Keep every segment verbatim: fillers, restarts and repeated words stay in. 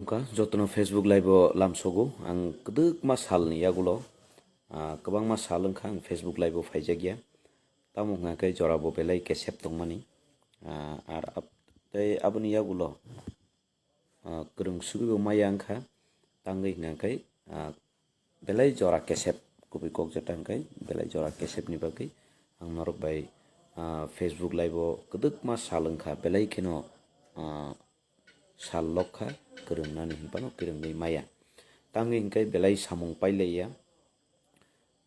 Wngkha jotono Facebook live o lamsogo. Ang kwdwkma salni yagulo, ah, kwbangma sal wngkha ang Facebook live o phaijakya. Tamo hwnkha khe jora bo belai kesep tongmani. Ah, ar ab-, tei aboni yagulo, ah, kwrwng sugwi bo maya wngkha. Tangwi hwnkha khe, ah, belai jora kesep, kubui kok jeta hwnkhe belai jora kesepni bagwi ang norok bai, ah, Facebook live o kwdwkma sal wngkha, belai kheno, ah, sal lok kha, kwrwngnani hinphano kwrwngwi maya. Tamni hwnkhe belai samung pailaiya,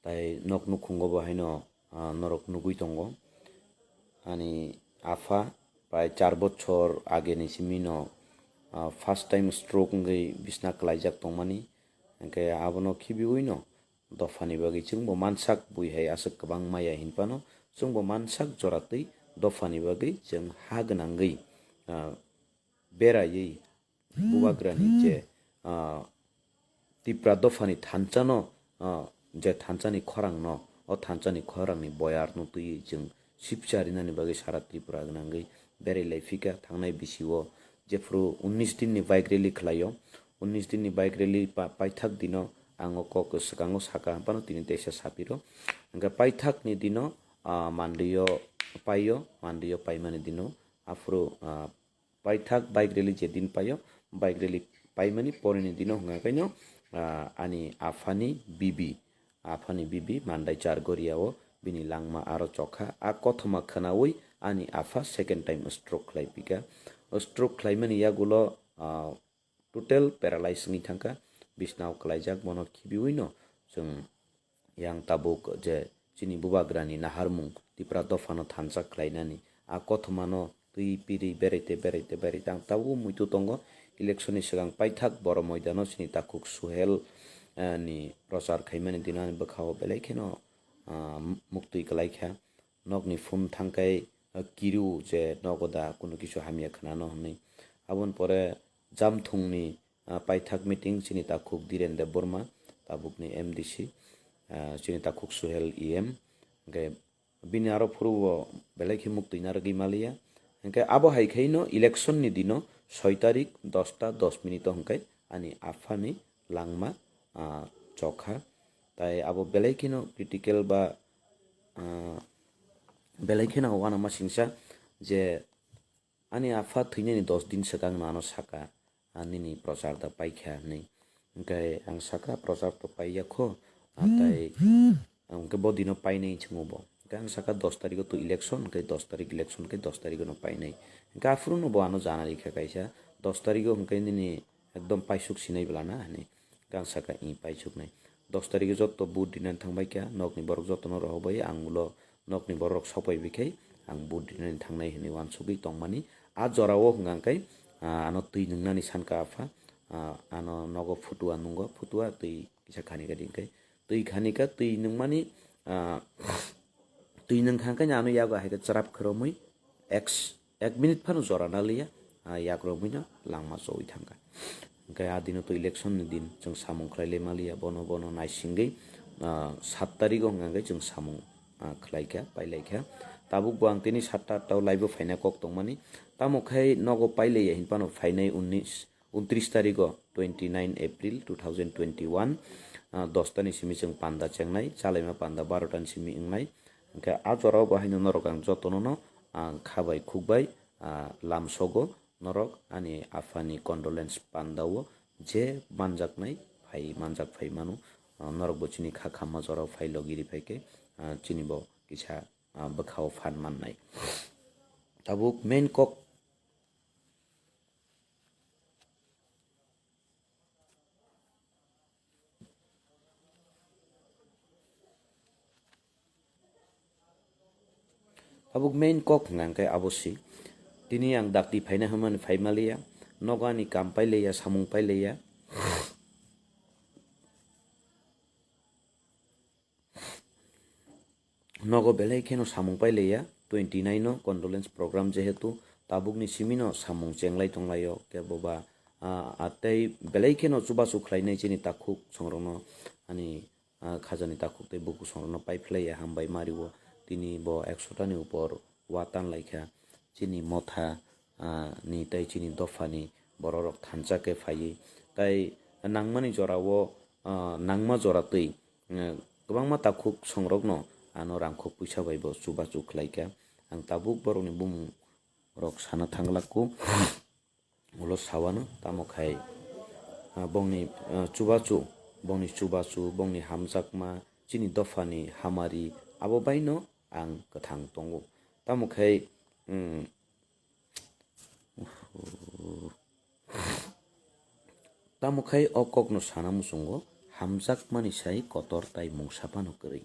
tai nok nukhungo bo haino, ah, norok nugwi tongo. Ani apha prai char bochor ageni simino, ah, first time stroke wngwi bisna kwlaijak tongmani, hwnkhe abono khibiwino dophani bagwi chwngbo mansak bui hai aswk kwbang maya hinphano chwngbo mansak jora twi dophani bagwi chwng ha gwnangwi, ah, beraiwi bubagrani je, ah, Tipra dophani thanchano, ah, je thanchani khorangno, o thanchani khorangni boyarno twiwi chwng sipcha rinani bagwi sara Tripura gwnangwi berai lai phika. Thangnai bisio jephru unnish dinni bike rally khlaio, unnish dinni bike rally pa-, paithak dino ang o kok swkango saka, phano tini teisa sapiro. Hwnkhe paithakni dino, ah, mandio paio, mandio paimani dino aphuru, ah, paithak bike rally je din paio, bike rally paimani poreni dino hwnka khaino, ah, ani aphani bibi, aphani bibi Mandai Chargoria o bini langma aro chokha. A kothoma khwnawi ani apha second time stroke khlai pika. O stroke khlaimani yagulo, ah, total paralyze wngwi thangkha, bisnao kwlaijak, bono khibiwino chwng yang tabuk je chini bubagrani naharmung Tipra dophano thansa khlainani a kothomano twi piri beraite beraite beraite ang tabuk muitu tongo. Election ni swkang paithak boro moidano chini takhuk Suhel, eh, ni prochar khaimani dino ani bwkhao belai kheno, ah, muktwi kwlaikha. Nokni phone thangkhai, ah, kiru je nogo da kunu kisu hamya khnano hwnwi. Aboni pore Jamthungni, ah, paithak meeting chini takhuk Dhiren Debbarma, tabukni M D C, ah, chini takhuk Suhel E M, hwnkhe bini aro phuru bo belai khe muktwi narwgwi maliya. Hwnkhe abo hai khaino election ni dino soi tarik dosta dos minute o hwnkhe ani aphani langma, ah, chokha. Tai abo belai kheno critical ba, ah, belai kheno uanama singsa je ani apha thwinani dos din swkang no ano saka, ah, nini prochar da paikha hinwi. Hwnkhe ang saka, prochar to paiya kho, ah, tai hwnkhe bo dino painai hinwi swngo bo. Hwnkhe ang saka dos tarigo to election, hwnkhe dos tarik election, hwnkhe dos tarigo no painai. Hwnkhe aphuru no bo ano janari kha kaisa, dos tarigo hwnkhe nini ekdom paisuk sinai bwlana hinwi. Hwnkhe ang saka, "I, paisuknai." Dos tarigo joto vote dinani thangbai kha, nokni borok jotono rohorbai, ang ulo nokni borok sok pai bikhai ang vote dinani thangnai hinwi uansugwi tongmani. A jorao hwnkha khe, ah, ano twi nwngnani sankha apha, ah, ano nogo phutua nwngo, phutua twi kisa khani kha di hwnkhe. Twi khani kha, twi nungmani, ah, twi nung kha khe ano yago hai khe chwrap khoromwi ek, ek minute phano jora naliya, ah, yak romwi no langma chowi thangkha. Hwnkhe a dino to election ni din, chwng samung khlai lai maliya, bono, bono naisingwi, ah, sat tarigo hwnkha khe chwng samung, ah, khlai kha, pai lai kha. Tabuk bo ang tini satta atta o live o phaina kok tongmani. Tamo khai nogo pai laiya hinphano phainai unnish, untris tarigo, twenty nine April two thousand twenty one, ah, dos tani simi chwng panda chengnai, chalaima panda baro tani simi wngnai. Hwnkhe a jorao bo haino norok ang jotono no ang kha bai khuk bai, ah, lamsogo norok ani aphani condolence panda o je manjaknai phai manjak phai mano, ah, norok bo chini kha khamma jorao phai logi ri phai khe, ah, chini bo kisa, ah, bwkha o phan mannai. Tabuk main kok Tabuk main kok hwnkha khe abo si. Tini ang dakti phaina hwnmani phai maliya, nogo ani kam pai laiya, samung pai laiya. Nogo belai kheno samung pai laiya, twenty nine o condolence program jehetu tabukni simino samung chenglai tonglaio, kebo ba, ah, ah, tei belai kheno chubachu khlainai chini takhuk songrokno ani, ah, khajani takhuk tei bukuchungrokno pai phlaiya hambai mario. Tini bo ekshotani upor wa tanlaikha. Chini motha, ah, ni tei chini dophani bororok thansa khe phaiwi. Tai nangmani jorao, ah, nangma jora twi, eh, kwbangma takhuk songrokno ano rangkhok puisa bai bo chubachu khlaikha. Ang tabuk borokni bumung rok sana thanglaku, ulo sawano, tamo khai, ah, bongni, ah, chubachu, bongni chubachu, bongni hamjakma, chini dophani hamari, abo baino ang kwthang tongo. Tamo khai, mm, tamo khai o kokno sana muchungo, hamjakmani sai kotor tai mungsa phano kwrwi.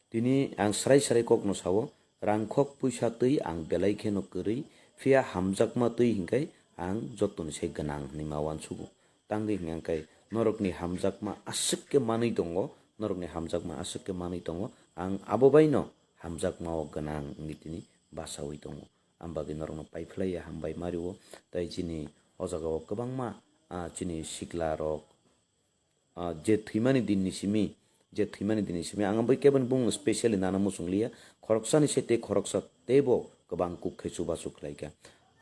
Tini ang srai srai kokno sao, rangkhok puisa twi ang belai kheno kwrwi, phiya hamjakma twi hinkhe ang jotoni se gwnang hwnwi ma uansugo. Tangwi hinkhe norokni hamjakma aswk khe manwi tongo, norokni hamjakma aswk khe manwi tongo, ang abo baino hamjakmao gwnang wngwi tini basaui tongo. Ang bagwi norokno paiphlaiya hambai mario, tai chini o jagao kwbangma, ah, chini sikla rok, ah, je thwimani dinni simi, je thwimani dinni simi, ang bai keboni bumung specially nana muchung liya, khoroksani se tei khoroksa teibo kwbang kuk khe chubachu khlaikha.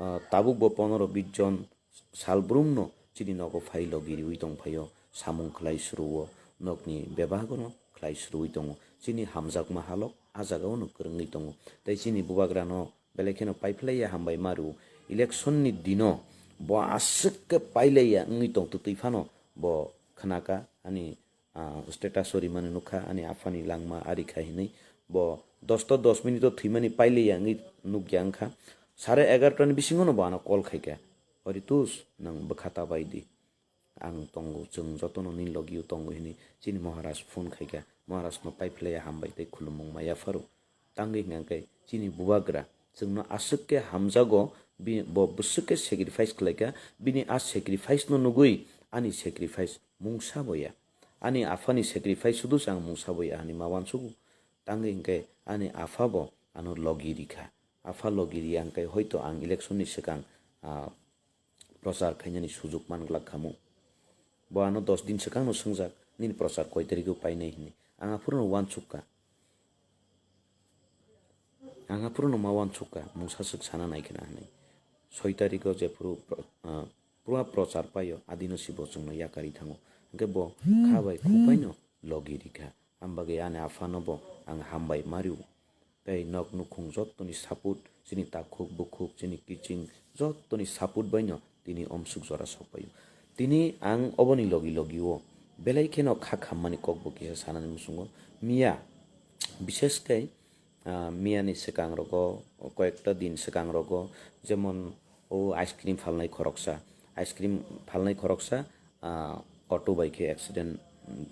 Ah, tabuk bo pondro bis jon salbrumno chini nogo phai logi riwi tongphaio, samung khlai suruo, nokni bebagono khlai suruwi tongo. Chini hamjakma halok a jagao no kwrwngwi tongo. Tei chini bubagrano belai kheno paiphlaiya hambai maru. Election ni dino bo aswk khe pailaiya wngwi tongtwtwi phano bo khnaka ani, ah, status o rimani nukha ani aphani langma ari kha hinwi. Bo dos to dos minute o thwimani pailaiya wngwi nukya wngkha. Sare egarota ni bisingo no bo ano call khaikha, "Ori tus, nwng bwkha ta bai di." Ang tongo, chwng jotono nini logio tongo hwnwi chini Maharaj phone khaikha. Maharajno paiphlaiya hambai tei khulumung ma yapharo. Tangwi hwnkhe chini bubagra chwngno aswk khe hamjago, bi-, bo bwswk khe sacrifice khlaikha, bini a sacrifice no nugwi ani sacrifice mungsa bo ya. Ani aphani sacrifice sudu se ang mungsa bo ya hwnwi ma uansugo. Tangwi hwnkhe ani apha bo ano logi rikha. Apha logi riya hwnkhe hoito ang election ni swkang, ah, prochar khainani sujuk man glak khamu. Bo ano dos din swkangno swngjak, "Nini prochar koi tarikgo painai?" hwnwi. Ang aphuru no uansukha. Ang aphuru no ma uansukha, mungsa swk sana nai khna hwnwi. Soi tarikgo jephuru pro-, ah, pura prochar paio, adino si bo chwngno yakari thango. Hwnkhe bo kha bai khupaino logi rikha. Ambagwi ani aphano bo ang hambai mario. Tei nok nukhung jottoni support, chini takhuk bukhuk, chini kiching jottoni support baino tini omsuk jora sokpaio. Tini ang oboni logi logio belai kheno kha khammani kokbo kisa sanani muchungo. Miya, bishes khe, ah, miyani swkang rogo, koyekta din swkang rogo, jemon o ice cream phalnai khoroksa, ice cream phalnai khoroksa, ah, auto bai khe accident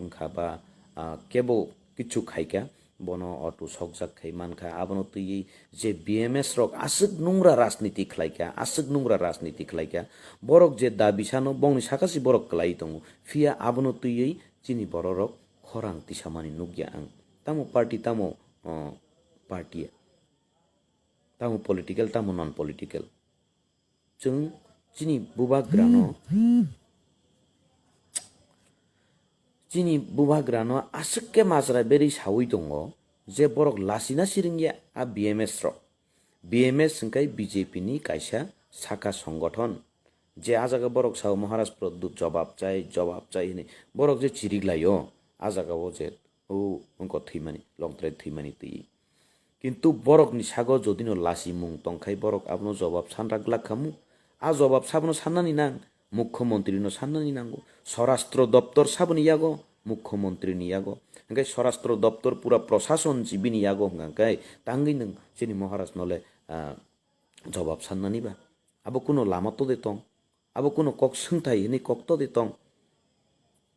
wngkha ba, ah, kebo kichu khaikha, bono auto sokjak khai mankha, abono twiwi je B M S rok aswk nungra rajniti khlaikha, aswk nungra rajniti khlaikha, borok je dabi sano bongni saka si borok kwlai tongo, phiya abono twiwi chini bororok khorang tisamani nukya ang. Tamo party, tamo, oh, party, tamo political, tamo non political. Chwng chini bubagrano, chini bubagrano aswk khe majra berwi saui tongo je borok lachina siringya a B M S rok. B M S hwnkhe B J P ni kaisa saka songgothon. Je a jaga borok sao Maharaj Pradyut jobab chai, jobab chai hwnwi borok je chirik laio, a jaga o je o wngkha thwimani, longtrai thwimani twi. Kintu borokni sago jodino lachimung tongkhai borok abono jobab sanra glak khamu. A jobab sabono sannani nang, Mukhyamantri no sannani nango. Swarashtra doptor saboni yago, Mukhyamantri ni yago. Hwnkhe Swarashtra doptor pura prashason si bini yago hwnkha khe tangwi nwng chini Maharaj no le, ah, jobab sannani ba? Abo kuno lama to de tong? Abo kuno kok swngthai hwnwi kok to de tong?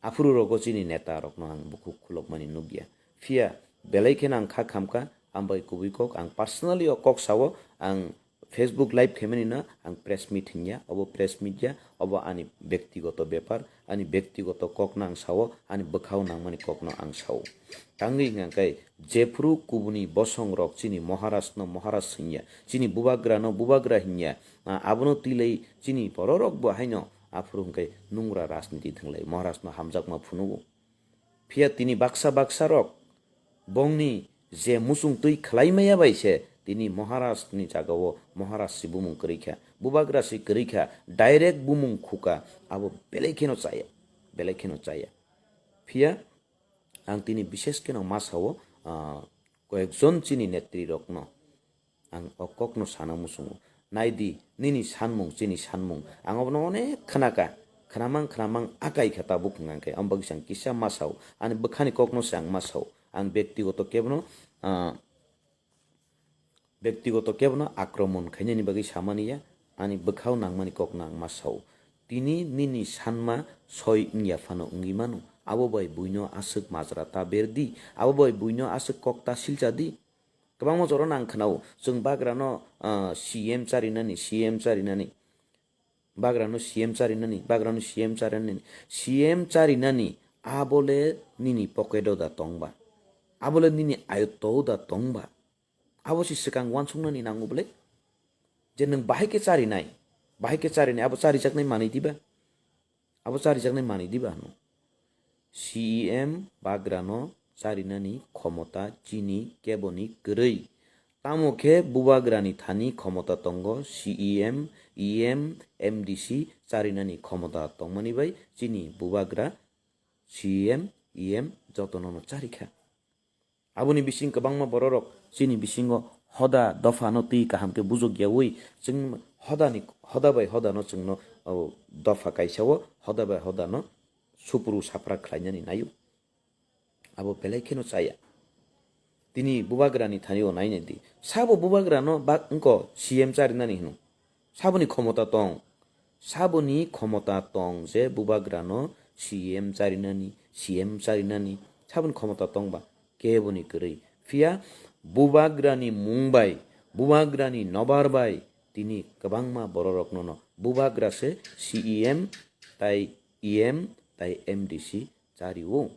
Aphuru rogo chini neta rokno ang bukhuk khulokmani nukya. Phiya belai kheno ang kha khamkha, ambai kubui kok ang personally o kok sao, ang Facebook live khaimani no ang press meet hinya, obo press meet ya, obo ani bektigoto bepar, ani bektigoto kokno ang sao, ani bwkhao nangmani kokno ang sao. Tangwi hwnkha khe jephuru kubuni bosong rok chini Maharaj no Maharaj hinya, chini bubagra no bubagra hinya, a, abono twilai chini bororok bo haino aphuru hwnkhe nungra rajniti thwnglai Maharaj no hamjakma phunugo. Phiya tini baksa baksa rok bongni je muchung twi khlai maya bai se Tini Maharaj ni jaga o Maharaj si bumung kwrwi kha, Bubagra si kwrwi kha, direct bumung khuka, abo belai kheno chaya, belai kheno chaya. Phiya ang tini bishes kheno ma sao, ah, koyekjon chini netri rokno ang o kokno sana muchungo. Naidi, nini sanmung, chini sanmung. Ang obono onek khnaka, khnamang, khnamang akai kha tabuk hwnkha khe, ang bagwi ang kisa ma sao. Ani bwkhani kokno se ang ma sao. Ang bektigoto kebono, ah, bektigoto kebono akromon khainani bagwi samani ya, ani bwkhao nangmani kokno ang ma sao. Tini nini sanma soi wngya phano wngwi mano. Abo bai buino aswk majra ta berdi, abo bai buino aswk kok ta silchadi. Kwbangma jora nang khwnao, chwng bagrano, ah, C M charinani, C M charinani. Bagrano C M charinani, bagrano C M charinani. C M charinani, abole nini pocket o da tongba. Abole nini ayotto o da tongba. Abo si swkang uansuknani nango bole. Je nwng bahai khe charinai, bahai khe charinai, abo charijaknai manwi diba? Abo charijaknai manwi diba hwno? C E M bagrano charinani khomota chini keboni kwrwi. Tamo khe bubagrani thani khomota tongo C E M, E M, M D C charinani khomota tongmani bai chini bubagra C E M, E M jotono no charikha. Aboni bising kwbangma bororok chini bisingo hoda dophano twi kaham khe bujokyaui chwng hodani, hoda bai hodano chwngno, o, dopha kaisao hoda bai hodano supru sapra khlainani naio. Abo belai kheno chaya. Tini bubagrani thanio nainai di. Sabo bubagrano bak wngko C M charinani hino. Saboni khomota tong. Saboni khomota tong je bubagrano C M charinani, C M charinani. Saboni khomota tong ba keboni kwrwi. Phiya bubagrani mung bai, bubagrani nobar bai tini kwbangma bororokno no bubagra se C E M tai E M tai M D C chario,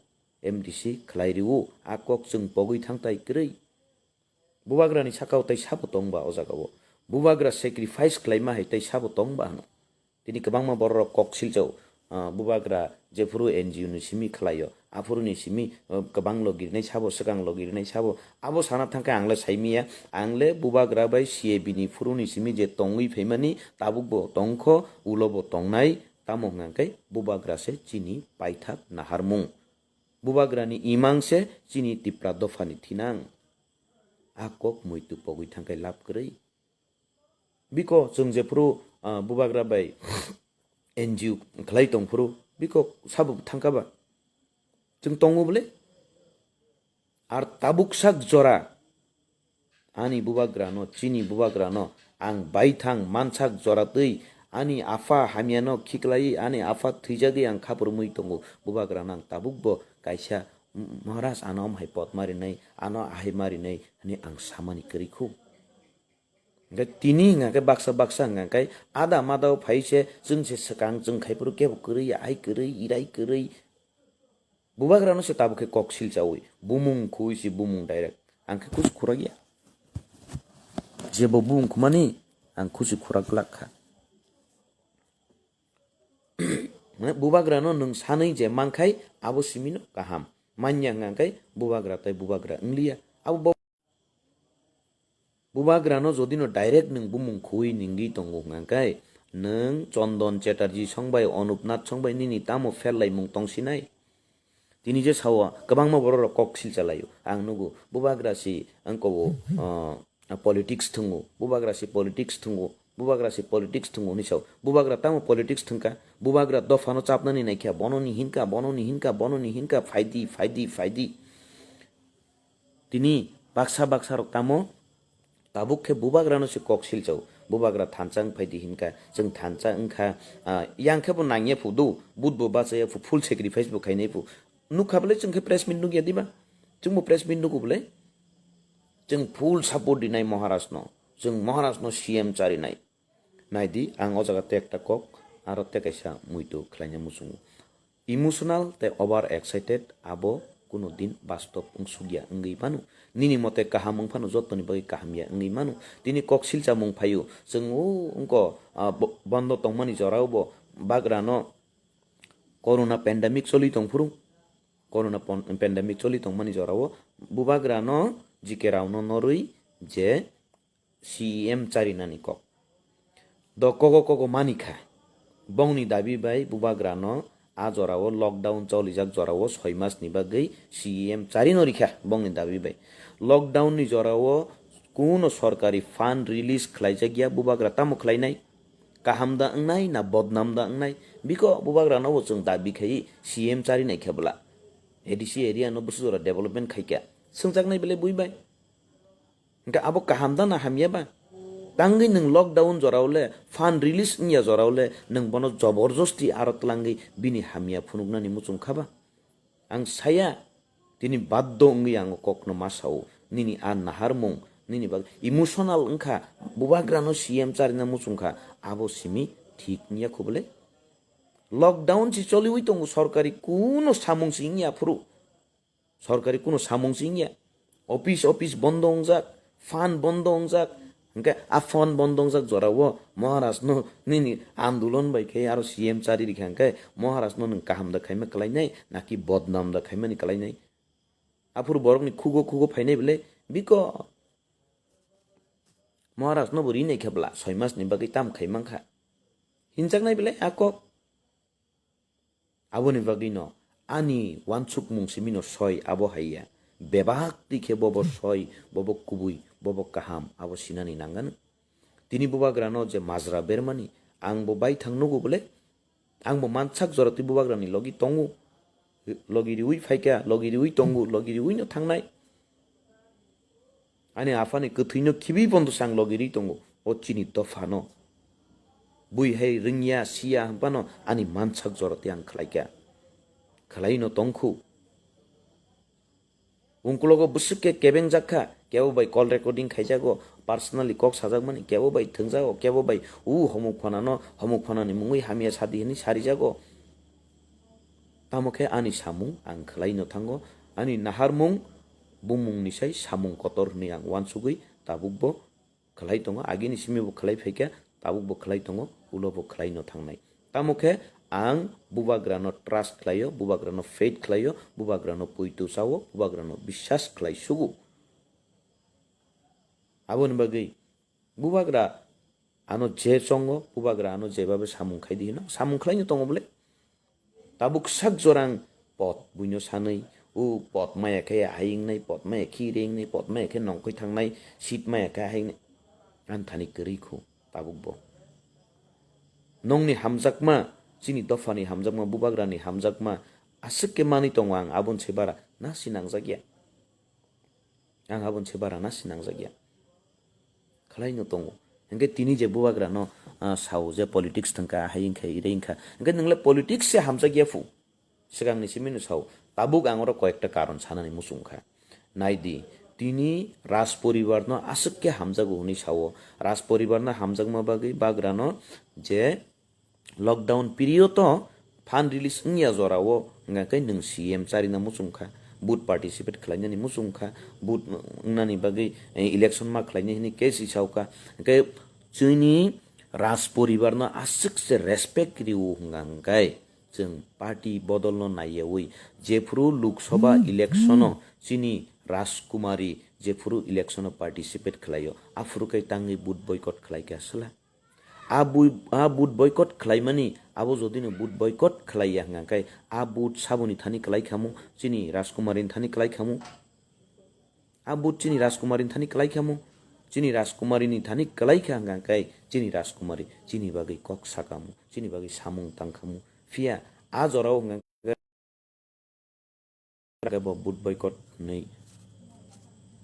M D C khlai rio. A kok chwng pogwi thang tai kwrwi. Bubagrani sakao tai sabo tong ba o jagao? Bubagra sacrifice khlaima hai tai sabo tong ba hwno? Tini kwbangma bororok kok silchao, ah, bubagra jephuru N G O ni simi khlaio, aphuruni simi, ah, kwbang logirinai sabo, swkang logirinai sabo. Abo sana thangkhe ang le saimiya, ang le bubagra bai C A B ni phuruni simi je tongwi phaimani, tabuk bo tongkho, ulo bo tongnai, tamo hwnkha khe bubagra se chini paithak naharmung. Bubagrani imang se chini Tipra dophani thinang. A kok muitu pogwi thangkhe lab kwrwi. Biko chwng jephuru, ah, bubagra bai N G O khlai tongphuru, biko sabo thangkha ba? Chwng tongo bole? Ar tabuk sak jora ani bubagrano, chini bubagrano ang baithang mansak joratwi ani apha hamyano khiklaiwi ani apha thwijagwi ang khapurumwi tongo. Bubagrano ang tabukbo kaisa, "M-, Maharaj, ano om hai pot marinai, ano ahai marinai," hwnwi ang samani kwrwi khu. Hwnkhe tini hwnkha khe baksa baksa hwnkha khe ada madao phai se chwng se swkang chwng khai phuru kebo kwrwi, ai kwrwi, irai kwrwi. Bubagrano se tabuk khe kok silchaui, bumung khui si bumung direct. Ang khe kusu khurak ya. Jebo bumung khumani ang kusu khurak glak kha. Mane bubagrano nwng sanwi je mankhai abo simino kaham. Manya hwnkha khe bubagra tai bubagra wngliya. Abo bo-, bubagrano jodi no direct nwng bumung khui ningwi tongo hwnkha khe nwng Chondon Chatterjee songbai, Anup Nath songbai nini tamo fel laimung tongsinai? Tini je sao kwbangma bororok kok silchalaio. Ang nugo bubagra si ang kobo, ah, politics thwngo, bubagra si politics thwngo, bubagra si politics thwngo hwnwi sao. Bubagra tamo politics thwngkha? Bubagra dophano chapnani naikha, bono ni hinkha, bono ni hinkha, bono ni hinkha, phaidi, phaidi, phaidi. Tini baksa baksa rok tamo tabuk khe bubagrano se kok silchao. Bubagra thansa wng phaidi hinkha, chwng thansa wngkha, ah, yang khe bo nangya phu do, but bo bachaya phu, full sacrifice bo khainai phu. Nukha bole chwng khe press meet nukya diba? Chwngbo press meet nugo bole? Chwng full support rinai Maharaj no. Chwng Maharaj no C M charinai. Naidi, ang o jaga tei ekta kok, aro tei kaisa muitu khlaina muchungo. Emotional tei over excited abo kuno din bastob wngsukya wngwi mano. Nini mote kaham wng phano jotoni bagwi kaham ya wngwi mano. Tini kok silchamung phaio, chwng o wngko, ah, bo-, bondo tongmani jorao bo bagrano corona pandemic choli tongphuru. Corona pon-, pandemic choli tongmani jorao bubagrano G K Rao no norwi je C E M charinani kok. Do kogo kogo manikha. Bongni dabi bai bubagrano a jorao lockdown cholijak jorao soi masni bagwi C E M charino rikha bongni dabi bai. Lockdown ni jorao kuno sorkari fund release khlaijakya bubagra tamo khlainai? Kaham da wngnai na bodnam da wngnai? Biko bubagrano bo chwng dabi khai C E M chari naikha bwla. A D C area no bwswk jora development khaikha. Swngjaknai belai bui bai. Hingke abo kaham da na hamya ba? Tangwi nwng lockdown jorao le, fund release wngya jorao le, nwng bono joborjosti aro twlangwi bini hamya phunuknani muchung kha ba? Ang saya, tini baddo wngwi ang o kokno ma sao, nini a naharmung, nini bag emotional wngkha, bubagrano C M charina muchung kha, abo simi thik wngya kho bwle? Lockdown si choliwi tongo, sorkari kuno samung si wngya phuru. Sorkari kuno samung si wngya. Office, office bondo wngjak, fund bondo wngjak. Hingke a fund bondo wngjak jorao Maharaj no nini andolon bai khe aro C M chari rikha hingke Maharaj no nwng kaham da khaima kwlainai, naki bodnam da khaimani kwlainai? Aphuru borokni khugo khugo phainai bwle biko Maharaj no bo rinai khe bwla soi mas ni bagwi tam khai mankha. Hinjaknai bwle a kok. Aboni bagwino ani wansukmung simino soi abo hai ya. Bebak twi khe bobo soi, bobo kubui, bobo kaham, abo sinani nangano. Tini bubagrano je majra bermani, ang bo baithang nugo bole, ang bo mansak jora twi bubagrani logi tongo. Logi riwi phaikha, logi riwi tongo, logi riwino thangnai. Ani aphani kwthwino khibi bondo chang logiri tongo, o chini dophano. Bui hai rwngya, siya hwnphano ani mansak jora tei ang khlaikha. Khlaino tongkhu. Ungkulogo bwswk khe kebengjak kha, kebo bai call recording khaijago, personally kok sajakmani, kebo bai thwngjago, kebo bai u homok phanano, homok phanani mungwi hamya sadi hwnwi sarijago. Tamo khe ani samung ang khlaino thango, ani naharmung bumungni sai samung kotor hwnwi ang uansugwi tabukbo khlai tongo, agini simi bo khlai phaikha, tabukbo khlai tongo, ulo bo khlaino thangnai. Tamo khe ang bubagrano trust khlaio, bubagrano faith khlaio, bubagrano poito chao, bubagrano biswas khlai sugo. Aboni bagwi bubagra ano je chongo, bubagra ano jebabe samung khai di hino, samung khlaino tongo bole. Tabuk sak jorang pot buino sanwi, u pot maya khe ahai wngnai, pot maya khe ire wngnai, pot maya khe nongkhoi thangnai, seat maya khe ahai wngnai. Ani thani kwrwi khu tabuk bo. Nongni hamjakma, chini dophani hamjakma, bubagrani hamjakma, aswk khe manwi tongo ang, aboni se bara nasi nangjak ya. Ang aboni se bara nasi nangjak ya. Khlaino tongo. Hingke tini je bubagrano, ah, sao je politics thangkha, hai wngkha, ire wngkha. Hingke nwngle politics se hamjak ya phu. Swkangni simino sao. Tabuk ang oro koyekta karon sanani muchung kha. Nai di, tini Raj poribarno aswk khe hamjago hwnwi sao. Raj poribarno hamjakma bagwi bagrano je lockdown period o fund release wngya jorao hwnka khe nwng C M charina muchung kha, vote participate khlainani muchung kha, vote wngnani bagwi, eh, election ma khlainai hwnwi case rwsao kha. Hwnkhe chini Raj poribarno aswk se respect rw hwnka hwnkhe chwng party bodolno naiyaui jephuru Lok Sabha election o chini Rajkumari jephuru election o participate khlaio, aphuru khe tangwi vote boycott khlaikha swla. A bui-, a vote boycott khlaimani, abo jodi no vote boycott khlaiya hwnka khe, a vote saboni thani kwlai khamu, chini Rajkumari ni thani kwlai khamu. A vote chini Rajkumari ni thani kwlai khamu, chini Rajkumari ni thani kwlai kha hwnka khe, chini Rajkumari chini bagwi kok sakamu, chini bagwi samung tangkhamu. Phiya a jorao hwnka khe bo vote boycott hwnwi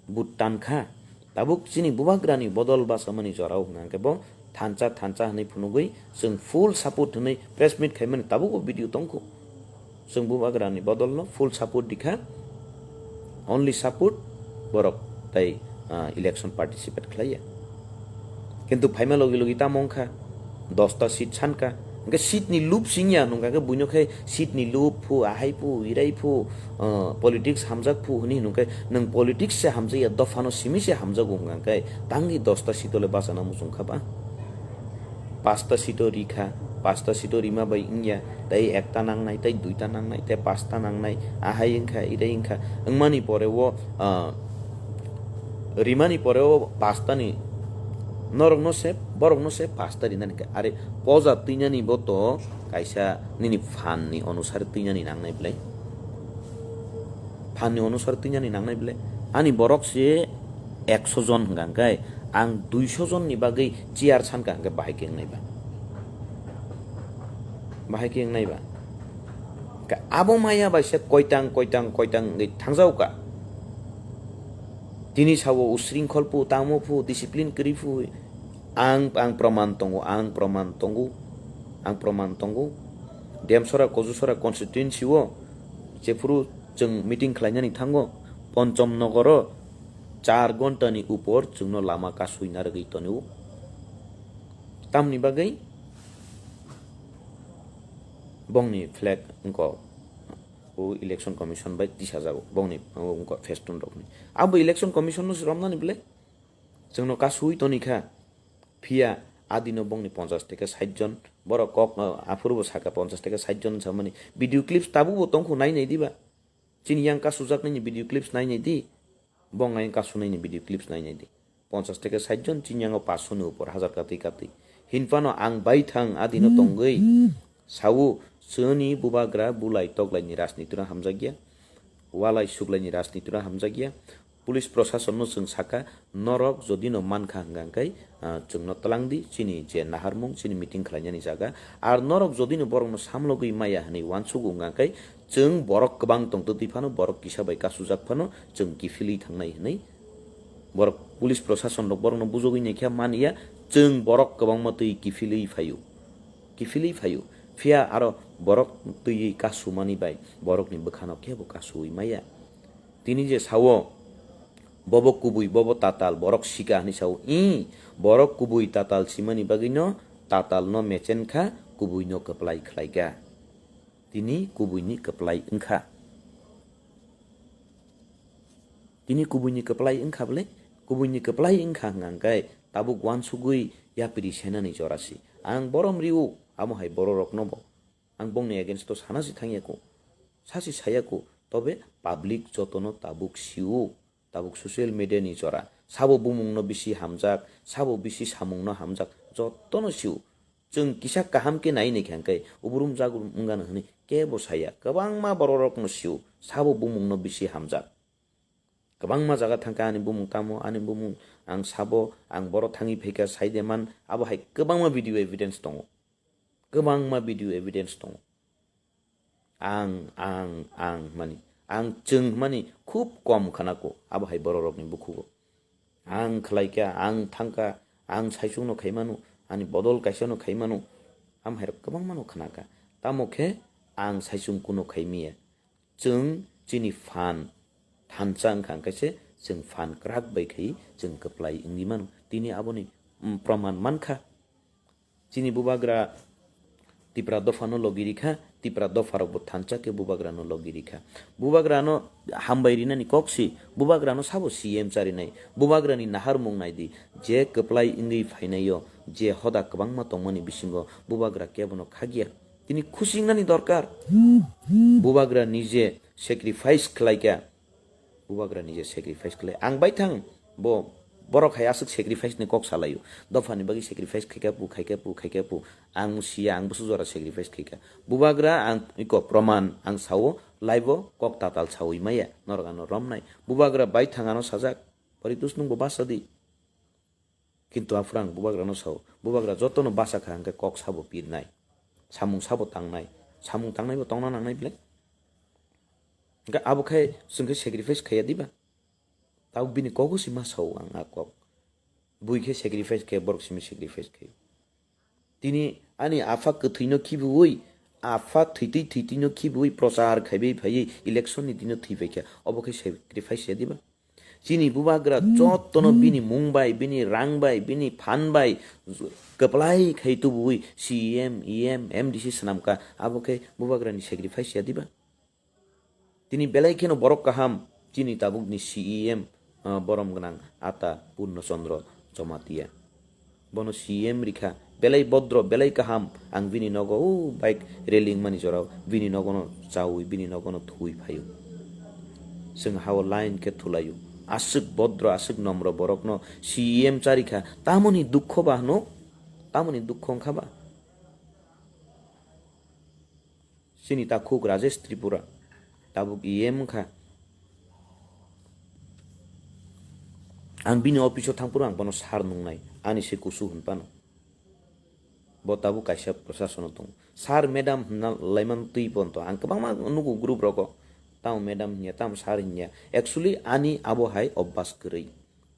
vote tankha. Tabuk chini bubagrani bodol basamani jorao hwnka khe bo thansa thansa hwnwi phunugwi chwng full support hwnwi press meet khaimani tabukbo video tongkhu. Chwng bubagrani bodolno full support dikha, only support borok tei, ah, election participate khlaiya. Kintu phaima logi logi tamo wngkha, dosta seat sankha. Hwnkhe seat ni lup singya, nungkha khe buino khe seat ni lup phu, ahai phu, irai phu, ah, politics hamjak phu hwnwi hwnwi khe nwng politics se hamjakya, dophano simi se hamjago hwnkha khe tangwi dosta seat o le bachana muchung kha ba? Pasta seat o rikha, pasta seat o rima bai wngya, tei ekta nangnai, tei duita nangnai, tei pasta nangnai, ahai wngkha, irai wngkha. Wngmani pore o, ah, rimani pore o pasta ni Norokno se, borokno se pasta rinani khe. Are poja twinani bo to kaisa nini phan ni onusar twinani nangnai belai. Phan ni onusar twinani nangnai belai. Ani borok se ekso jon hwnkha hwnkhe ang duiso jon ni bagwi chair sankha hwnkhe bahai khe wngnai ba? Bahai khe wngnai ba? Ka-, abo maya bai se koitang, koitang, koitang wngwi thangjago ka. Tini sao usringkhol phu, tamo phu, discipline kwrwi phu. Ang, ang proman tongo, ang proman tongo, ang proman tongo. Demsora, Kojusora constituency o jephuru chwng meeting khlainani thango, Ponchom Nogoro char ghonta ni upor chwngno lama kasui narwgwi tonio. Tamni bagwi bongni flag wngkok o election commission bai tisajago, bongni wngkok festoon rokni. Abo election commission no se romnani belai chwngno kasui toni kha. Phiya adino bongni ponchas theke sait jon, borok kok, aphuru bo saka ponchas theke sait jon samani video clips tabuk bo tongkhu nai nai diba? Chini yang kasujaknaini video clips nainai di. Bong yang kasunaini video clips nainai di. Ponchas theke sait jon, chini yango paanch sho ni upor, hajar katwi katwi. Hinphano ang baithang adino tongwi sao, chwni bubagra bulai toklaini rajnitino hamjakya, walai suklaini rajnitino hamjakya. Police proshasonno chwng saka, norok jodino mankha hwnkha hwnkhe, ah, chwngno twlang di, chini je naharmung, chini meeting khlainani jaga. Ar norok jodino borokno samlogwi maya hwnwi uansugo hwnkha hwnkhe, chwng borok kwbang tongtwtwi phano, borok kisa bai kasujak phano, chwng kiphilwi thangnai hwnwi borok police proshasonrok borokno bujogwi naikha, manya chwng borok kwbangma twi kiphilwi phaio, kiphilwi phaio. Phiya aro borok twiwi kasumani bai borokni bwkhano kebo kasuwi maya. Tini je sao, bobo kubui, bobo tatal, borok sika hwnwi sao. Ih, borok kubui tatal simani bagwino tatalno mechen kha, kubuino kwplai khlai kha. Tini kubuini kwplai wngkha. Tini kubuini kwplai wngkha bwle? Kubuini kwplai wngkha hwnka hwnkhe tabuk uansugwi yapri senani jora si. Ang borom rio, amo hai bororokno bo. Ang bongni against o sana si thangya ko. Sasi saya ko. Tobe public jotono tabuk sio. Tabuk social media ni jora. Sabo bumungno bisi hamjak, sabo bisi samungno hamjak, jotono sio. Chwng kisa kaham khe nai nai kha hwnkhe, uburum jagurum wngano hwnwi kebo saya. Kwbangma bororokno sio, sabo bumungno bisi hamjak. Kwbangma jaga thangkha ani bumung tamo, ani bumung ang sabo, ang boro thangwi phaikha saide man, abo hai kwbangma video evidence tongo. Kwbangma video evidence tongo. Ang, ang, ang hwnmani, ang chwng hwnmani khub kom khna ko, abo hai bororokni bukhugo. Ang khlai kha, ang thang kha, ang saichungno khai mano, ani bodol kaisano khai mano, am hairok kwbangmano khna kha. Tamo khe ang saichung kuno khai miya. Chwng chini phan thansa wngkha, hwnkhe se chwng phan kwrak bai khai chwng kwplai wngwi mano. Tini aboni, mm, proman mankha. Chini bubagra Tipra dophano logi rikha, Tipra dopharokbo thansa khe bubagrano logi rikha. Bubagrano hambai rinani kok si, bubagrano sabo C M charinai, bubagrani naharmung naidi, je kwplai wngwi phainaio, je hoda kwbangma tongmani bisingo bubagra kebono khakya. Tini khusi wngnani dorkar. Bubagra nije sacrifice khlaikha, Bubagra nije sacrifice khlai. Ang baithang bo, borok hai aswk sacrifice ni kok salaio. Dophani bagwi sacrifice khaikha pu, khaikha pu, khaikha pu. Ang siya, ang bwswk jora sacrifice khaikha. Bubagra ang iko proman ang sao, live o kok tatal sawi maya. Norok ano romnai. Bubagra baithang ano sajak. Poritus nung bo basa di. Kintu aphuru ang bubagrano sao, bubagra jotono basa kha hwnkhe kok sabo pirnai, samung sabo tangnai, samung tangnaibo tongna nangnai belai. Hwnkhe abo khai chwng khe sacrifice khaiya diba? Tabuk bini kogo se ma sao ang a kok. Bui khe sacrifice khe borok simi sacrifice khaio. Tini ani apha kwthwino khibiui, apha thwitwi thwitwino khibiui prochar khaibai phaiwi election ni dino thwi paikha. Obo khe sacrifice ya diba? Chini bubagra jotono bini mung bai, bini rang bai, bini phan bai kwplai khai tubuwi C E M, E M, M D C swnamkha, abo khe bubagrani sacrifice ya diba? Tini belai kheno borok kaham, chini tabukni C E M, ah, borom gwnang ata Purno Chandra Jamatia. Bono C M rikha, belai bodro, belai kaham, ang bini nogo o bike railing mani jorao bini nogono chaui, bini nogono thuwi phaio. Chwng hao line khe thulaio, Aswk bodro, aswk nomro borokno C E M charikha, tamoni dukho ba hwno? Tamoni dukho wngkha ba? Chini takhuk Rajesh Tripura, tabuk E M wngkha. Ang bini office-o thangphuru ang bono sir nungnai, ani se kusu hwn phano. Bo tabuk kaisa prosasono tongo. Sir, madam hwnna laiman twi ponto. Ang kwbangma nugo group rogo. Tamo madam hinya, tamo sir hinya. Actually, ani abo hai obvas kwrwi.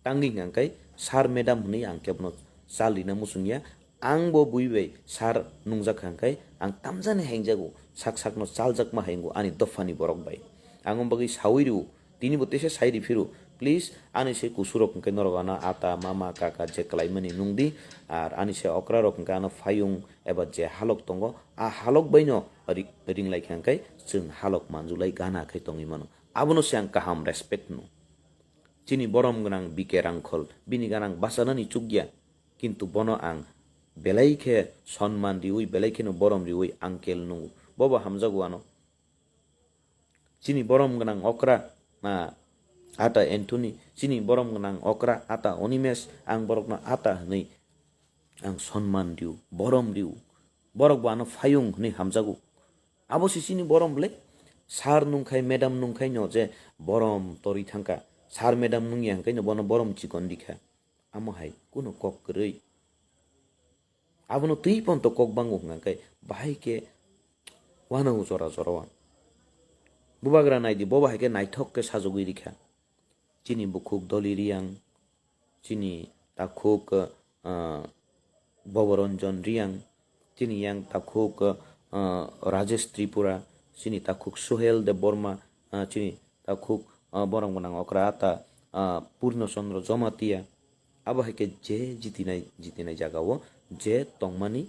Tangwi hwnkha khe sir, madam hwnwi ang kebono chal rina muchungya. Ang bo bui bai sir nungjak kha khe ang tamjani hengjago. Sak sakno chaljakma hengo ani dophani borok bai. Ang o bagwi saui rw. Tini bo teisa sai rw phiro, please, ani se kusurok hwnkhe norok ano ata, mama, kaka je kwlaimani nung di, ar ani se okrarok hwnkhe ano phayung eba je halok tongo, a halok baino ri-, ringlai kha hwnkhe chwng halok manjulai gana khe tongwi mano. Abono se ang kaham respect no. Chini borom gwnang B K Rangkhol, bini gana ang bachanani chukya, kintu bono ang belai khe sonman riui, belai kheno borom riui uncle nungo. Bobo hamjago ano. Chini borom gwnang okra, na, ata Anthony, chini borom gwnang okra, ata Onimes, ang borokno ata hwnwi ang sonman rw, borom rw. Borok bo ano phayung hwnwi hamjago. Abo se chini borom le? Sir nungkhai, madam nungkhai no je borom torwi thangkha. Sir, madam nungya hwnkhe no bono borom chikon rikha. Amo hai kuno kok kwrwi. Abono twi ponto kok bango hwnkha khe bahai khe wanao jora jora o. Bubagra naidi, bo bahai khe naithok khe sajogwi rikha. Chini bukhuk Doli Riyang, chini takhuk, ah, Boboranjan Riyang, chini yang takhuk, ah, Rajesh Tripura, chini takhuk Suhel Debbarma, ah, chini takhuk, ah, borok gwnang okra ata, ah, Purno Chandra Jamatia. Abo hai khe je jitinai, jitinai jagao je tongmani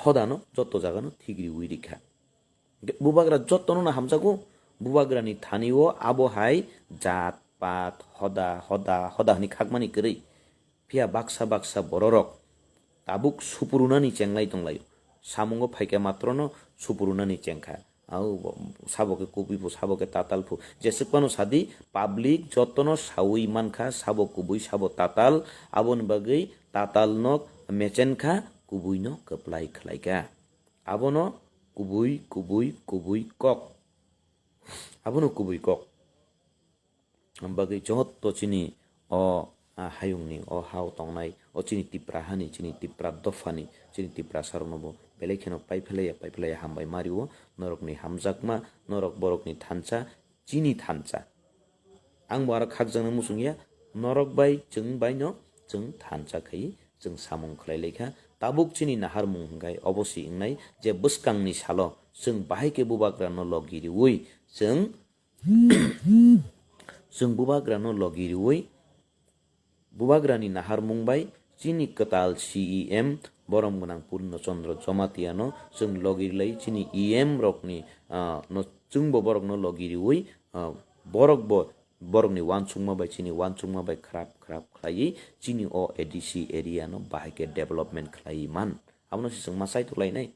hodano joto jagano thik riui rikha. Bubagra jotono no hamjago, bubagrani thani o abo hai jat, pat, hoda, hoda, hoda hwnwi khakmani kwrwi. Phiya baksa baksa bororok tabuk supurunani chenglai tonglaio. Samungo phaikha matrono supurunani chengkha. Au bo, sabo khe kubui phu, sabo khe tatal phu. Jeswk phano sadi, public jotono saui mankha, sabo kubui, sabo tatal, aboni bagwi tatalno mechenkha, kubuino kwplai khlaikha. Abono kubui, kubui, kubui kok. Abono kubui kok. Bagwi joto chini o, ah, hayungni o hao tongnai, o chini Tipra hani, chini Tipra dophani, chini Tiprasarokno bo belai kheno paiphelaiya, paiphelaiya hambai mario, norokni hamjakma, norok borokni thansa, chini thansa. Ang bo aro khakjakna muchungya, norok bai chwng baino chwng thansa khai chwng samung khlai laikha. Tabuk chini naharmung hwnkhe obo se wngnai je bwskangni salo chwng bahai khe bubagrano logi riui chwng, chwng bubagrano logi riui bubagrani naharmung bai chini kwtal C E M borom gwnang Purno Chandra Jamatia no chwng logi rwlai chini E M rokni, ah, no chwngbo borokno logi riui, ah, borok bo borokni uansukma bai chini uansukma bai khrap khrap khlaiwi chini o A D C area no bahai khe development khlaiwi man. Abono se chwng ma chai tulainai.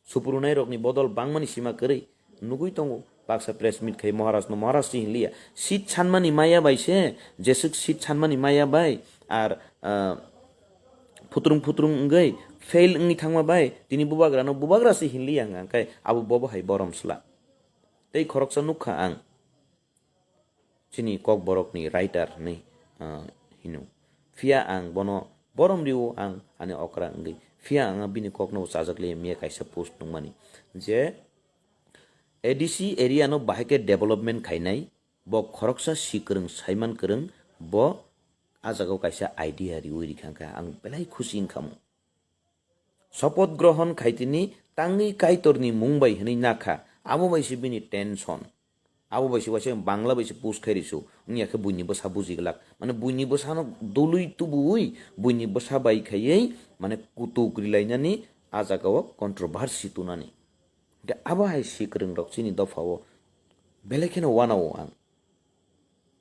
Supurunai rokni bodol bangmani sima kwrwi nugui tongo. Baksa press meet khai Maharaj no Maharaj se hinliya. Seat sanmani maya bai se, jeswk seat sanmani maya bai, ar, ah, phutrung phutrung wngwi fail wngwi thangma bai, tini bubagra no bubagra se hinliya hwnkha khe abo bobo hai borom sla. Tei khoroksa nukha ang. Chini Kokborokni writer hinwi, ah, hino. Phiya ang bono borom rio ang ani okra wngwi. Phiya ang bini kokno chajak le miya kaisa post nungmani je A D C area no bahai khe development khainai, bo khoroksa si kwrwng, saiman kwrwng, bo a jagao kaisa idea riui rikha kha ang belai khusi wngkhamu. Sopoth grohon khaitini tangwi Kaitorni mung bai hwnwi nakha, abo bai se bini tension. Abo bai se waisa Bangla bai se post khai risu, wngya khe buini bwsa buji glak. Mane buini bwsano dului tubuwi, buini bwsa bai khaiwi, mane kutuk rilainani a jagao controversy tunani. Hwnkhe abo hai si kwrwng rok chini dophao belai kheno wanao ang.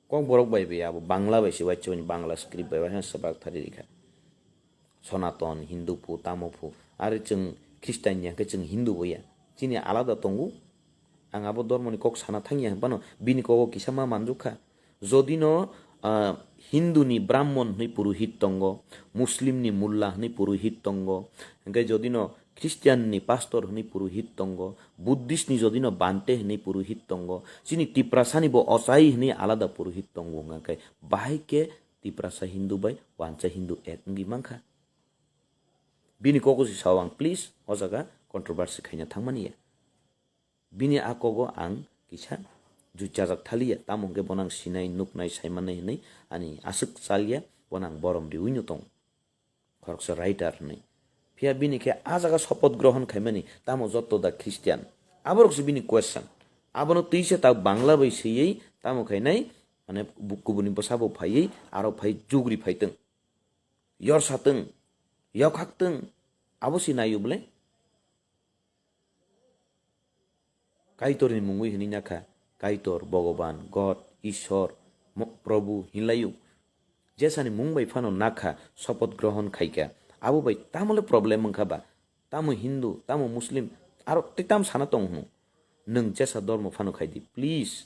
Kokborok bai bai abo Bangla bai se waisa Bangla script bai waisa swbak thari rikha. Sonaton, Hindu phu, tamo phu. Are chwng Christian ya khe chwng Hindu bo ya. Chini alada tongo. Ang abo dormoni kok sana thangya hwnphano bini kogo kisa ma manjukha. Jodino, ah, Hinduni Brahmon hwnwi purohit tongo, Muslimni Mulla hwnwi purohit tongo, hwnkhe jodino Christianni pastor hwnwi purohit tongo, Buddhistni jodino Bhante hwnwi purohit tongo, chini Tiprasani bo ochai hwnwi alada purohit tongo, hwnkhe bahai khe Tiprasa Hindu bai wansa Hindu ek wngwi mankha. Bini kogo se sao ang, please, o jaga controversy khaina thangmani ya. Bini a kogo ang kisa juchajak thaliya, tamo hwnkhe bono ang sinai, nuknai, saimannai hwnwi ani aswk chalya, bono ang borom riwi no tong. Khoroksa writer hwnwi. Phiya bini khe a jaga sopoth grohon khaimani, tamo jotto da Christian. Aborok se bini question. Abono twi se ta Bangla bai swiwi tamo khainai, mane bu-, kubuni bwsabo phaiwi, aro phai jugri phaitwng. Yorsatwng, yokhaktwng, abo se naio bwle? Kaitorni mungwi hwnwi nakha, Kaitor, Bhogoban, God, Ishwar, Mo-, Probhu hinlaio. Jesani mung bai phano nakha, sopoth grohon khaikha, abo bai tamole problem wngkha ba? Tamo Hindu, tamo Muslim, aro tei tam sana tong hwno? Nwng jesa dormo phano khaidi, please.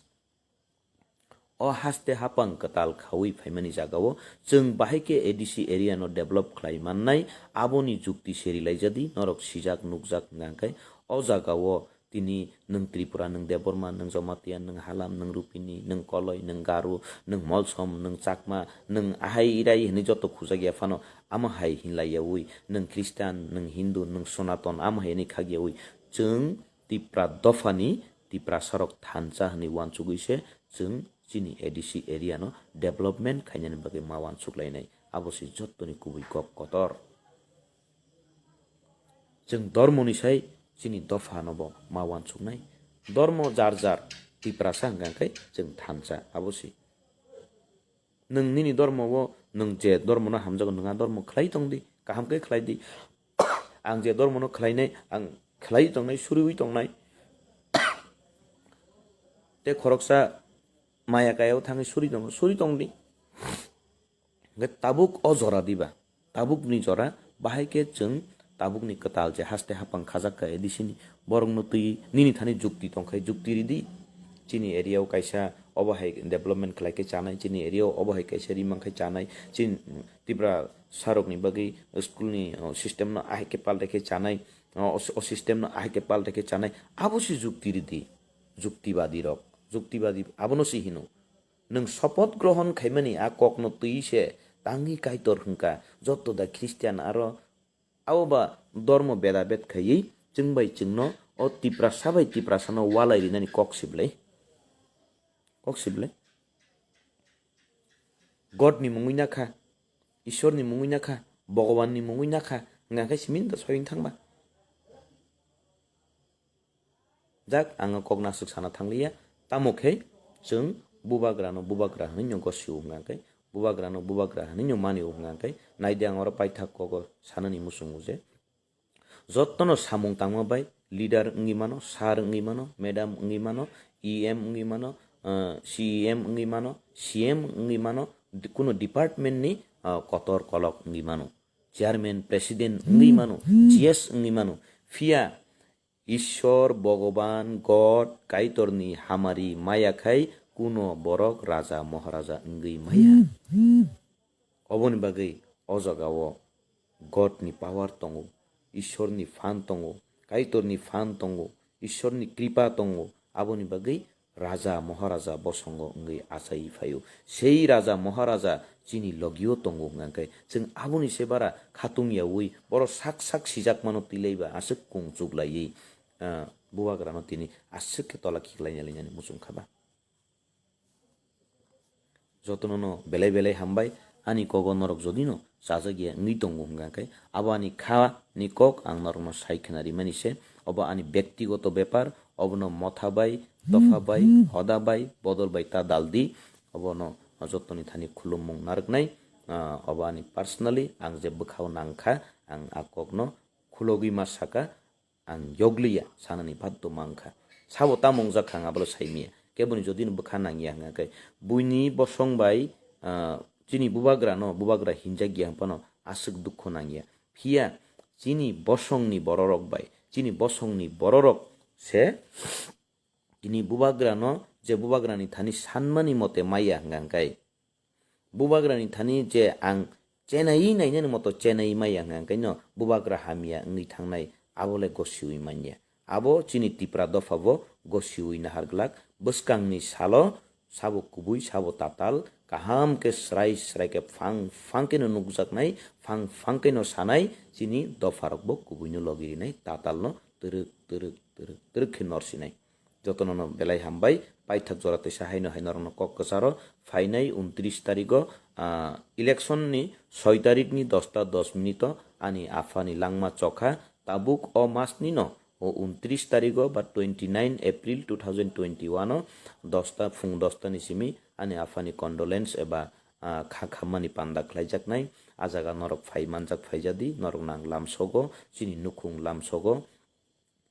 O haste hapang kwtal khaui phaimani jagao chwng bahai khe A D C area no develop khlai mannai, aboni jukti se rilaijadi, norok sijak nukjak hwnkha khe o jagao tini nwng Tripura, nwng Debbarma, nwng Jamatia, nwng Halam, nwng Rupini, nwng Koloi, nwng Garo, nwng Molsom, nwng Chakma, nwng ahai irai hwnwi joto khujak ya phano, amo hai hinlai yaui nwng Christian, nwng Hindu, nwng Sonaton amo hai hwnwi khak yaui chwng Tipra dophani Tiprasarok thansa hwnwi uansugwi se chwng chini A D C area no development khainani bagwi ma uansuk lainai. Abo se jottoni kubui kok kotor. Chwng dormoni sai chini dopha no bo ma uansuknai. Dormo jar jar, Tiprasa hwnkha khe chwng thansa, abo se. Nwng nini dormo o, nwng je dormo no hamjago, nwng a dormo khlai tong di, kaham khe khlai di. Ang je dormo no khlainai, ang khlai tongnai, suriui tongnai. Tei khoroksa maya kaya o thangwi suri tong, suri tong di. Hwnkhe tabuk o jora diba, tabukni jora bahai khe chwng tabukni kwtal je haste hapang khajak kha A D C ni, borokno twi nini thani jukti tong khai jukti ridi. Chini area o kaisa obo hai development khlai khe chanai, chini area o obo hai kaisa rimang khai chanai, chini Tipra sarokni bagwi school ni, o, system no ahai khe paltai khe chanai, o, o, o system no ahai khe paltai khe chanai, abo se jukti ridi, juktibadi rok, juktibadi abono se hino. Nwng sopoth grohon khaimani a kokno twi se tangwi Kaitor hwnkha, joto da Christian aro abo ba dormo beda bed khaiwi chwng bai chwngno o Tiprasa bai Tiprasano walai rinani kok siblai. Kok siblai. God ni mungwi nakha, Ishwar ni mungwi nakha, Bhogoban ni mungwi nakha, hwnkha khe simi da soyung thangma. Jak ang o kok naswk sana thangliya, tamo khe chwng bubagrano bubagra hwnwi no gosio hwnkha khe, bubagrano bubagra hwnwi no manio hwnkha khe, naidi ang oro paithak kogo sanani muchungo je, jottono samung tangma bai leader wngwi mano, sir wngwi mano, madam wngwi mano, E M wngwi mano, ah, C E M wngwi mano, C M wngwi mano, di-, kuno department ni, ah, kotor kolok wngwi mano, chairman, president wngwi mano, G S wngwi mano, phiya Ishwar, Bhogoban, God, Kaitorni hamari maya khai kuno borok raja, moharaja wngwi maya. Oboni bagwi o jagao Godni power tongo, Ishwarni phan tongo, Kaitorni phan tongo, Ishwarni kripa tongo, aboni bagwi raja, moharaja bosongo wngwi achai phaio. Sei raja, moharaja chini logio tongo hwnkha khe, chwng aboni se bara khatung yaui, borok sak sak sijakmano twilaiba aswk kung chuklaiwi, ah, bubagrano tini aswk khe tola khiklaina lainani muchung kha ba. Jotono no belai belai hambai, ani kogo norok jodino chajak ya wngwi tongo hwnkha khe, abo ani kha ni kok ang norokno sai khna rimani se, obo ani bektigoto bepar, obono motha bai, dopha bai, hoda bai, bodol bai ta daldi, obono jotoni thani khulumung narwknai, ah, obo ani personally ang je bwkhao nangkha, ang a kokno khulogwi ma saka, ang yogliya sanani baddo mankha. Sabo tamo wngjak kha ang abole saimiya. Keboni jodi no bwkha nangya hwnkha khe, buini bosong bai, ah, chini bubagra no bubagra hinjak ya hwnphano aswk dukho nangya. Phiya chini bosongni bororok bai, chini bosongni bororok se Chini bubagrano je bubagrani thani sanmani mote maya hwnkha hwnkhe, bubagrani thani je ang chenaiwi nainani moto chenaiwi maya hwnkha hwnkhe no bubagra hamya wngwi thangnai, abo le gosiwi manya. Abo chini Tipra dopha bo gosiwi nahar glak. Bwskangni salo sabo kubui, sabo tatal, kaham khe srai srai khe phang phang khe no nukjaknai, phang phang khe no sanai, chini dopharok bo kubui no logi rinai, tatal no twrwk twrwk twrwk twrwk khe norsinai. Jotono no belai hambai, paithak jora teisa haino hai norokno kok kwcharo phainai untris tarigo, ah, election ni soi tarikni dosta dos minute o ani aphani langma chokha, tabuk o mas ni no o untris tarigo ba twenty nine April two thousand twenty one o dosta, phung dosta ni simi ani aphani condolence eba, ah, kha khammani panda khlaijaknai. A jaga norok phai manjak phaijadi, norok nang lamsogo, chini nukhung lamsogo.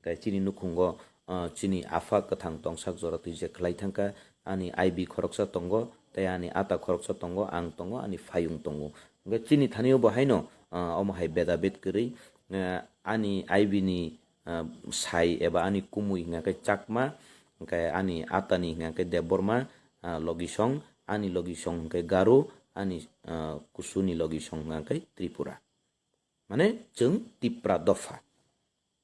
Tei chini nukhungo, ah, chini apha kwthang tongsak jora twi je khlai thangkha, ani I B khoroksa tongo, tei ani ata khoroksa tongo, ang tongo, ani phayung tongo. Hwnkhe chini thani o bo haino, ah, omo hai beda bed kwrwi, ah, ani I B ni, ah, sai eba ani kumui hwnkha khe Chakma, hwnkhe ani atani hwnkha khe Debbarma, ah, logisong, ani logisong hwnkhe Garo, ani, ah, kusuni logisong hwnkha khe Tripura. Mane chwng Tipra dopha.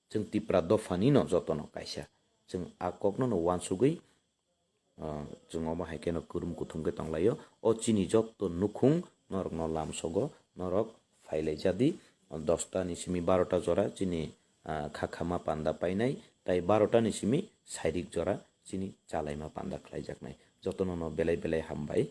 Chwng Tipra dophani no jotono kaisa. Chwng a kokno no uansugwi, ah, chwng omo hai kheno kwrwng kuthum khe tonglaio. O chini jotto nukhung norokno lamsogo, norok phailaijadi. Dosta ni simi barota jora chini, ah, kha khama panda painai, tai barota ni simi sairik jora chini chalaima panda khlaijaknai. Jotono no belai belai hambai.